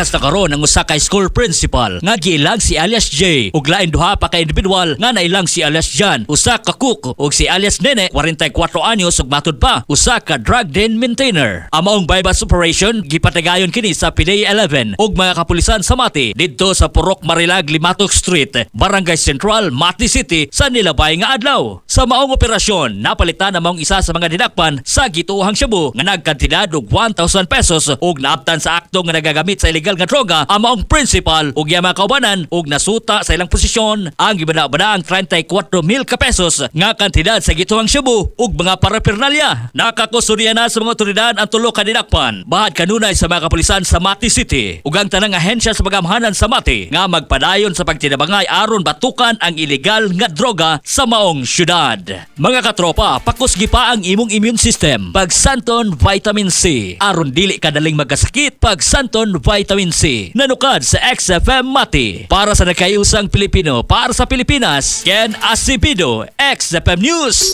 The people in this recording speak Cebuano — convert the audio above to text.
Gipintas na karon ang usa ka school principal nga giilang si alias J ug lain duha pa ka individual nga nailang si alias Jan, usa ka cook, ug si alias Nene, 44 anyos, ug matud pa usa ka drug den maintainer. Ang maong buy-bust operation gipatagayon kini sa PDEA 11 ug mga kapulisan sa Mati didto sa Purok Marilag, Limatok Street, Barangay Central, Mati City sa nilabay nga adlaw. Sa maong operasyon, napalitan ang maong isa sa mga dinakpan sa gituohang shabu nga nagkantidad og 1,000 pesos ug naabtan sa akto nga nagagamit sa ilegal nga droga ang maong principal ug iyang mga kaubanan ug nasuta sa ilang posisyon ang gibana-bana ang 34,000 ka pesos nga kantidad sa gituohang shabu ug mga paraphernalia. Nakakustodiya na sa mga otoridad ang tulo ka dinakpan bahad kanunay sa mga kapulisan sa Mati City ug ang tanang ahensya sa pagamhanan sa Mati nga magpadayon sa pagtinabangay aron batukan ang ilegal nga droga sa maong syudad. Mga katropa, pakusgi pa ang imong immune system. Pagsanton Vitamin C. Aron dili ka daling magkasakit, Pagsanton Vitamin C. Nanukad sa XFM Mati. Para sa nagkaiusang Pilipino, para sa Pilipinas, Ken Acevedo, XFM News.